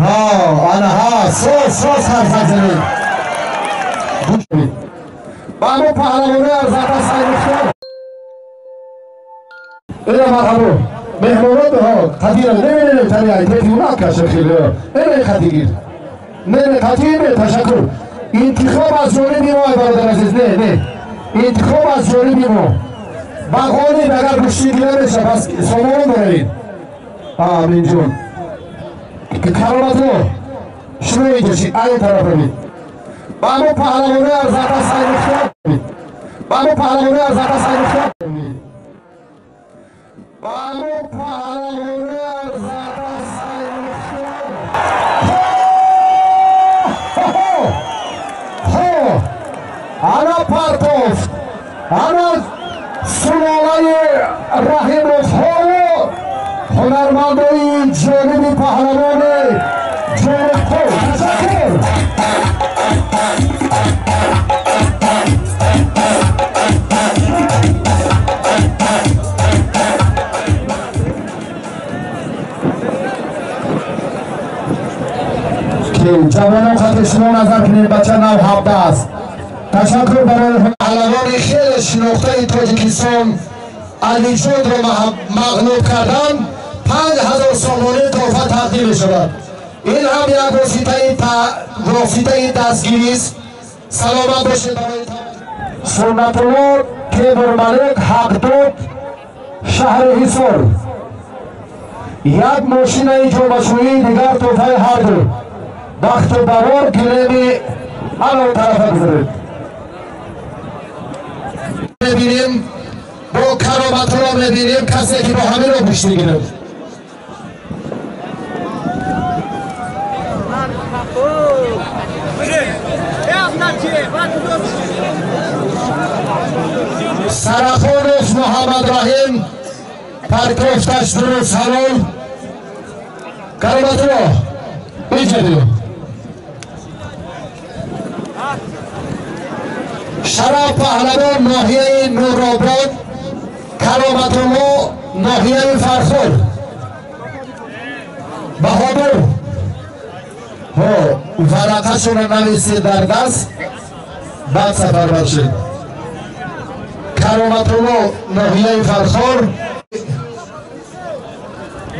ҳа, ана ҳа, соз соз ҳарф занед. Ба мо паҳлавони арзанда Саймухтор. Ина марҳабо. Меҳмонот ҳо, қадира не не не тари ай тефюна каша хеле. Не қадигир. Не не қадир не, ташаккур. Интихоб аз ҷониби мо, бародар азиз, не не. Интихоб аз ҷониби мо. Ба ғолиб агар гӯштӣ гира меша, пас сомон доред. Амин ҷон. Кароматулло, шумо инҷо чи ай тараф равед. Ба мо паҳлавони арзанда Саймухтор. Ба мо паҳлавони арзанда Саймухтор. Ба мо паҳлавони арзанда Саймухтор. Хо! Ана партофт. Ана сулолаи Раҳимовҳову ҳунармандои ҷониби паҳлавони Ҷонибқул. Ташаккур. Ҷавонон хати шумо назар кунед, бача нав 17 аст. Ташаккур барои паҳлавони хеле шинохтаи Тоҷикистон Алиҷонро мағлуб кардан 5000 сомонӣ туҳфа тақдим мешавад. Ин ҳам як воситаи дастгирист. Саломат бошед барои Суннатулло Темурмалик, Ҳақдуд, шаҳри Ҳисор. Як мошинаи ҷомашӯӣ, дигар туҳфаи ҳарду. Бахту барор, гилеми ҳамон тарафа гузаред. Мебинем бо Кароматулло, мебинем касе ки бо ҳаминро гӯштӣ гирифт. Сарафонов Муҳаммадраҳим, партофташ дуруст, ҳалол. Кароматулло, инҷа биё. Шараф паҳлавон ноҳияи Нуробод, Кароматулло ноҳияи Фархор. Баҳодур, ҳо, варақашонро нависед дар даст, баъд сафар бахшед. Кароматулло ноҳияи Фархор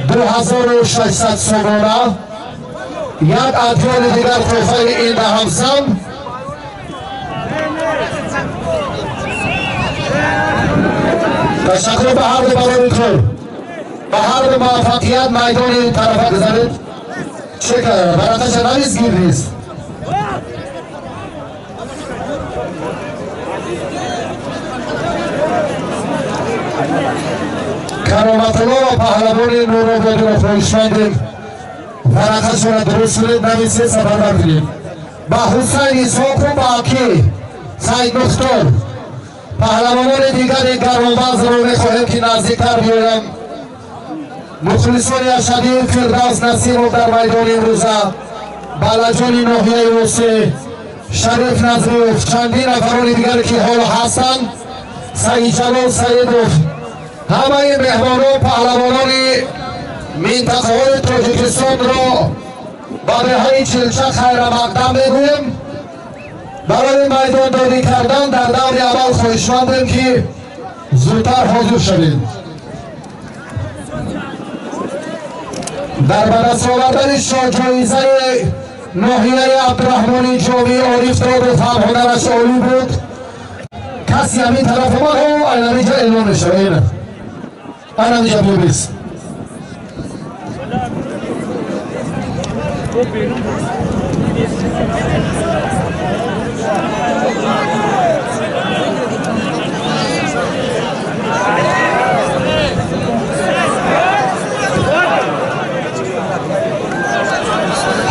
2600 сомона, як адёни дигар туҳфаи ин ба ҳамсам. Ташаккур ба ҳарду барои кор, ба ҳарду муваффақият. Майдони тарафа гузаред. Чӣ кард? Варақаша навис, гир нест. Кароматулло ва паҳлавони Нурободиро хоҳишмандем, варақашонро дуруст кунед, нависед, сафарбар кунед. Ба Ҳусайн Исҳоқу ба Аки Саидмухтор, паҳлавонони дигари гаронвазнро мехоҳем, ки наздиктар биёям. Мухлисони ашадии Фирдавс Насиров дар майдони имрӯза, Балаҷони ноҳияи Восе, Шариф Назриев, чандин нафарони дигаре ки ҳоло ҳастанд, Саидҷалол Саидов, ҳамаи меҳмонон паҳлавонони минтақаҳои Тоҷикистонро ба деҳаи Чилча хайрамақдам мегӯем. Барои майдондорӣ кардан дар даври аввал хоҳишмандем, ки зудтар ҳозир шавед. Дар ба даст овардани шоҳҷоизаи ноҳияи Абдураҳмони Ҷомӣ Ориф Додов ҳам ҳунараш олӣ буд. Каси ҳамин тараф омад, айнамиҷа эълон мешавад. Айнамиҷа биёбис.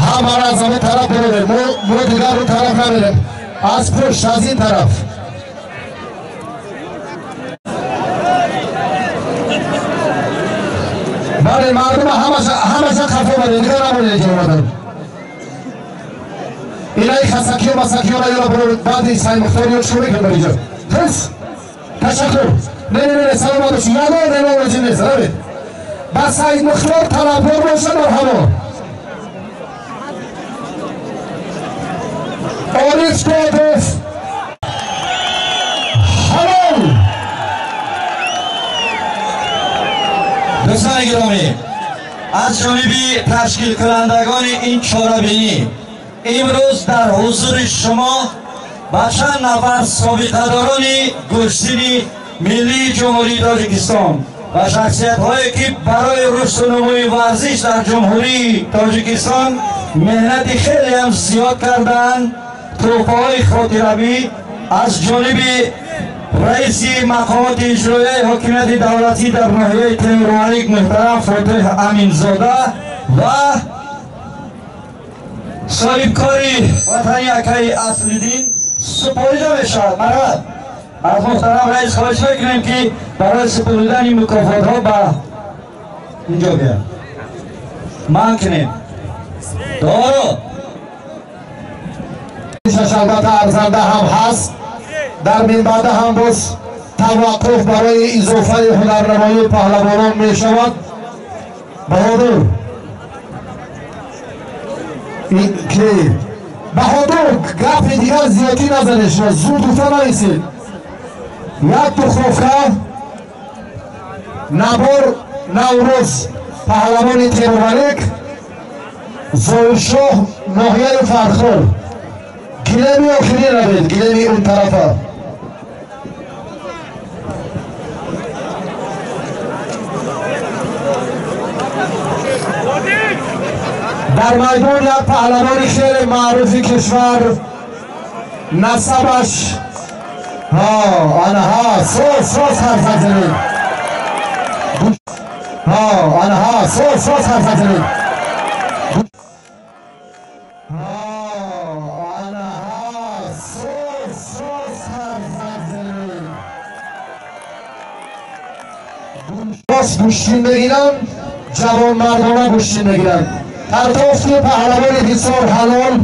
Ҳамаро аз ҳамин тараф бирорем, мо дигар рӯ тараф намерем, аз пушт, аз ин тараф. Бале, мардума ҳамаша хафо баред, дигар намонед инҷо омадан. Инаи хасакиё масакиёра ёра бироред, баъди Саймухтор ё шурӯъ мекунем дар инҷо. Хис, ташаккур. Не не не, саломат бошед, ягон эълон лозим нест, равед. Ба Саидмухтор талабгор боша, марҳабо. Ташкилкунандагони ин чорабинӣ имрӯз дар ҳузури шумо ба чанд нафар собиқадорони гӯштини миллии Ҷумҳурии Тоҷикистон ва шахсиятҳое ки барои рушду нумӯи варзиш дар Ҷумҳурии Тоҷикистон меҳнати хелеам зиёд карданд, тӯҳфаҳои хотиравӣ аз ҷониби раиси мақомоти иҷроияи ҳокимияти давлатӣ дар ноҳияи Темурмалик муҳтарам Фотеҳ Аминзода ва соҳибкори ватани акаи Аслиддин супорида мешавад. Марҳамат, аз муҳтарам раис хоҳиш мекунем, ки барои супоридани мукофотҳо ба инҷо биёяд. Ман кунем доро. Албатта, арзанда ҳам ҳаст. Дар минбаъда ҳам боз таваққуф барои изофаи ҳунарнамоии паҳлавонон мешавад. Баҳодур ки Баҳодур, гапи дигар зиёдӣ назанед, шумо зуд гуфта наисед. Як духовка набор Наврӯз, паҳлавони Темурмалик, Зоиршоҳ, ноҳияи Фархор. Гилеми охирӣ равед, гилеми он тарафа. Дар майдон як паҳлавони хеле маъруфи кишвар, насабаш анаҳа соз соз ҳарф занед. Анаҳа соз соз ҳарф занед. Гӯштин мегиранд, ҷавонмардона гӯштин мегиранд. Партофти паҳлавони Ҳисор Ҳалол.